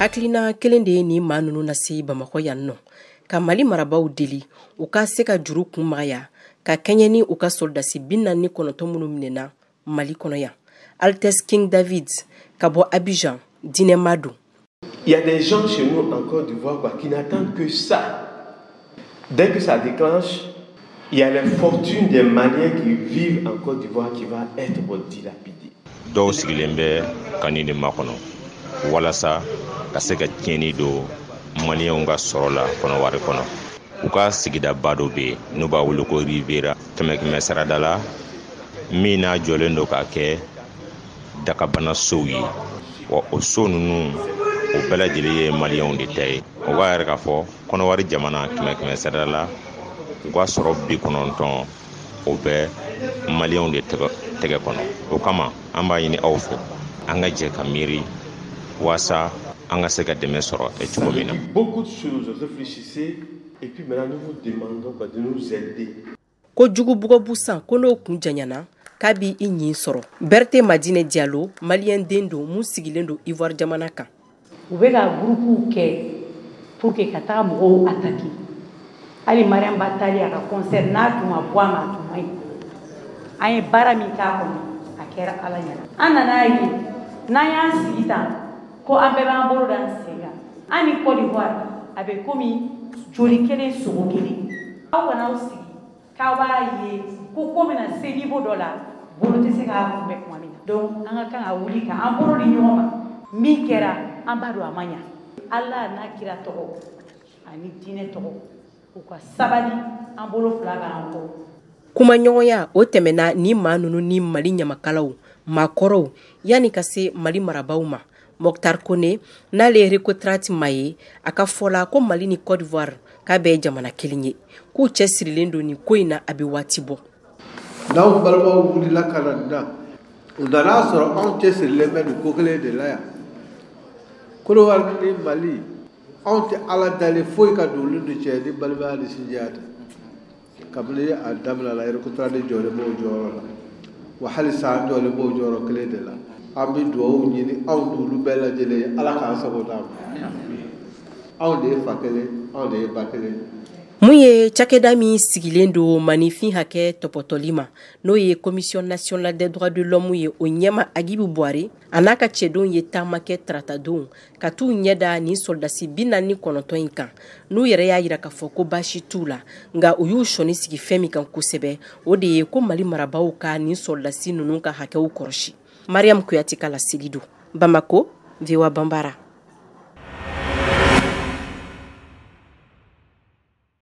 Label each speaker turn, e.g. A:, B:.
A: Hakilina kelen de ye nin maa ninnu lase Bamakɔ yan nɔ, ka Mali marabaaw deli u ka se ka juru kun magaya ka kɛɲɛ ni u ka sɔrɔdasi 49 minnu minɛna Mali kɔnɔ yan. Altesse King David ka bɔ Abidjan, diinɛmaa don.
B: Il y a des gens chez nous en Côte d'Ivoire, quoi, qui n'attendent que ça. Dès que ça déclenche, il y a la fortune des Maliens qui vivent en Côte d'Ivoire qui va être dilapidée.
C: Dɔw sigilen bɛ ka nin de makɔnɔ walasa ka se ka tiɲɛni don Maliyɛnw ka sɔrɔ la Kɔnɔwari kɔnɔ. U ka sigidaba dɔ bɛ yen n'u b'a wele ko Riviera, kɛmɛ kɛmɛ sarada la, min n'a jɔlen don k'a kɛ dakabana sow ye. Wa o so ninnu, o bɛɛ lajɛlen ye Maliyɛnw de ta ye. O b'a yɛrɛ k'a fɔ Kɔnɔwari jamana, kɛmɛ kɛmɛ sarada la, u ka sɔrɔ 90, o bɛ Maliyɛnw de tɛgɛ kɔnɔ. O kama, an b'a ɲini aw fɛ, an ka jɛ ka miiri waasa an ka se ka dɛmɛ sɔrɔ cogo min na.
B: Beaucoup de choses, réfléchissez et puis maintenant nous vous demandons, quoi, de nous aider.
A: Ko jugu bugɔ busan, ko n'o kun janyana, k'a b'i i ɲin sɔrɔ. Berthe Madine Diallo, Maliyɛn den don mun sigilen don Ivoire jamana kan.
D: U bɛ ka groupew kɛ pour que ka taga mɔgɔw attaquer. Hali Mariam Ba taali a ka concert, n'a tun ma bɔ a ma, a tun ma ɲi. An ye baara min k'a kɔnɔ, a kɛra Ala ɲɛna. An nana ye n'an y'an sigi tan ko an bɛɛ b'an bolo da an sen kan, an ni Côte d'Ivoire a bɛ komi joli kelen, sogo kelen. Aw kana aw sigi k'aw b'a ye ko ko bɛna se niveau dɔ la, bolo tɛ se k'a kunbɛn tuma min na. Donc an ka kan ka wuli k'an bolo di ɲɔgɔn ma. Min kɛra, an b'a dɔn a ma ɲa. Ala n'a kira tɔgɔ ani diinɛ tɔgɔ, u ka sabali, an bolo fila b'an kɔ.
A: Kumaɲɔgɔnya o tɛmɛna ni maa ninnu ni Mali ɲamakalaw maakɔrɔw yanni ka se Mali marabaaw ma. Mokhtar Kone, n'ale ye Recotrade maa ye, a ka fɔ la ko Mali ni Côte d'Ivoire k'a bɛɛ ye jamana kelen ye, k'u cɛ sirilen don nin ko in na, a bɛ waati bɔ.
E: N'anw balimaw wulila ka na nin na, u nana sɔrɔ anw cɛ sirilen bɛ nin ko kelen de la yan. Kɔnɔwari ni Mali, anw tɛ Ala dalen foyi ka don olu ni cɛ ni balimaya ni sinjiya tɛ. Kabini a daminɛ la, Recotrade jɔlen b'o jɔyɔrɔ la, wa halisa an jɔlen b'o jɔyɔrɔ kelen de la. An bɛ dugawu ɲini anw n'olu bɛɛ lajɛlen ye, Ala k'an sago d'an ma. Anw de ye fa kelen, anw de ye ba kelen.
A: Mun ye cakɛda min sigilen don maninfin hakɛ tɔpɔtɔli ma, n'o ye Commission nationale des droits de l'homme ye, o ɲɛma Agibu Buware a n'a ka cɛdenw ye taama kɛ taratadon ka t'u ɲɛda nin sɔrɔdasi 49 in kan, n'u yɛrɛ y'a yira k'a fɔ ko baasi t'u la. Nka u y'u sɔnni sigi fɛn min kan kosɛbɛ, o de ye ko Mali marabaaw ka nin sɔrɔdasi ninnu ka hakɛw kɔlɔsi. Mariam Kuyate ka laseli don Bamako, VOA Banbara.